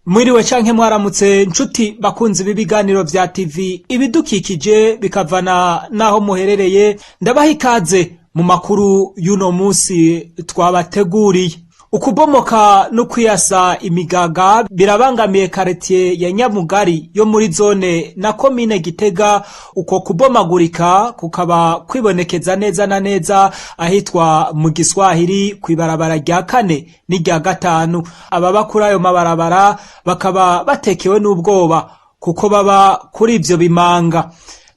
Mwiriwe canke mwaramutse, nshuti bakunzi b'ibiganiro vya TV Ibidukikije, bikavana naho muherereye. Ndabaha ikaze mu makuru y'uno munsi twabateguriye. Ukubomoka no kwiyasa imigaga birabangamiye karitiye ya Nyamugari yo muri zone na komine Gitega. Uko kubomagurika kukaba kwibonekeza neza na neza ahitwa mu Giswahili, kw'ibarabara rya kane n'irya gatanu. Ababa kuri ayo mabarabara bakaba batekewe n'ubwoba kuko baba kuri ivyo bimanga.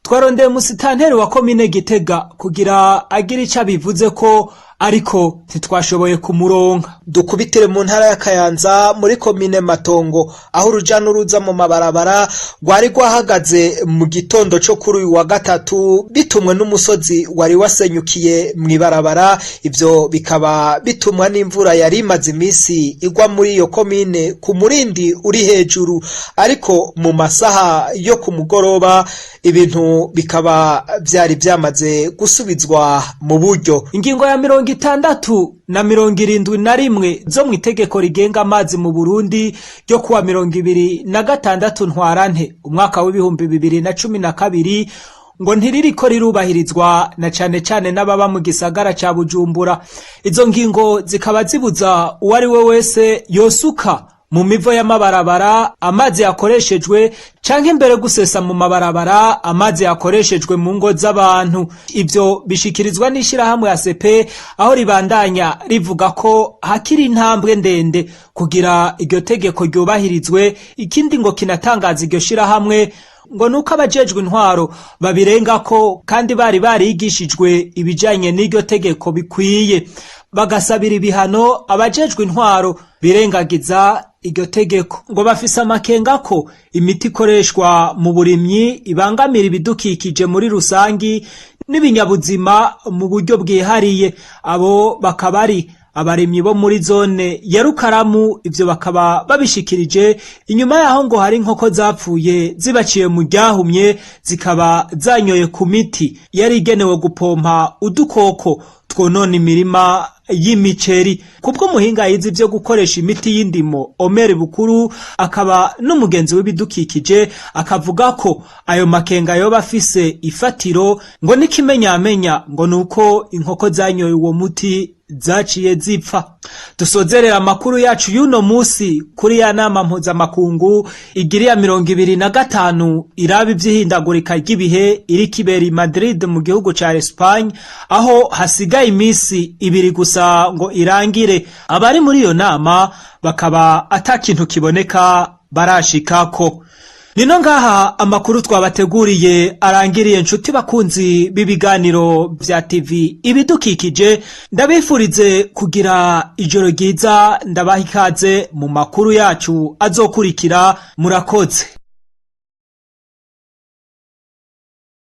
Twarondeye umusitanteri wa komine Gitega kugira agire ico abivuze ko, ariko ntitwashoboye kumuronka. Dukubitire mu ntara ya Kayanza, muri komine Matongo, aho uruja n'uruza mu mabarabara rwari rwahagaze mu gitondo co kuri uyu wa gatatu, bitumwe n'umusozi wari wasenyukiye mw'ibarabara. Ivyo bikaba bitumwa n'imvura yari imaze imisi igwa muri iyo komine ku murindi uri hejuru, ariko mu masaha yo ku mugoroba ibintu bikaba vyari vyamaze gusubizwa mu buryo. Ingingo ya 60 na 71 zo mw'itegeko rigenga amazi mu Burundi ryo kuwa 26 Ntwarante umwaka w'2012 ngo ntiririko rirubahirizwa, na cane cane n'ababa mu gisagara ca Bujumbura. Izo ngingo zikaba zibuza uwari we wese yosuka mu mivo y'amabarabara amazi yakoreshejwe, canke mbere gusesa mu mabarabara amazi yakoreshejwe mu ngo z'abantu. Ivyo bishikirizwa n'ishirahamwe ACP, aho ribandanya rivuga ko hakiri intambwe ndende kugira iryo tegeko ryubahirizwe. Ikindi ngo kinatangaza iryo shirahamwe ngo nuko abajejwe intwaro babirengako kandi bari barigishijwe ibijanye n'iryo tegeko bikwiye, bagasabira ibihano abajejwe intwaro birengagiza iryo tegeko. Ngo bafise amakenga ko imiti ikoreshwa mu burimyi ibangamira ibidukikije muri rusangi n'ibinyabuzima mu buryo bwihariye. Abo bakaba ari abarimyi bo muri zone ya Rukaramu. Ivyo bakaba babishikirije inyuma yaho ngo hari inkoko zapfuye zibaciye mu ryahumye, zikaba zanyoye ku miti yari igenewe gupompa udukoko twonona imirima y'imiceri. Kubwo muhinga yize ivyo gukoresha imiti y'indimo, Omer Bukuru, akaba n'umugenzi w'ibidukikije, akavuga ko ayo makenga yoba afise ifatiro. Ngo n'ikimenyamenya ngo nuko inkoko zanyoye uwo muti zaciye zipfa. Dusozerera amakuru yacu y'uno musi kuri ya nama mpuzamakungu igira iya 25 iraba ivy'ihindagurika ry'ibihe, iriko ibera i Madrid mu gihugu ca Espagne, aho hasigaye imisi 2 gusa ngo irangire. Abari muri iyo nama bakaba ata kintu kiboneka barashikako. Nino ngaha amakuru twabateguriye arangiriye. Nshuti bakunzi b'ibiganiro vya TV Ibidukikije, ndabifurize kugira ijoro ryiza, ndabaha ikaze mu makuru yacu azokurikira. Murakoze.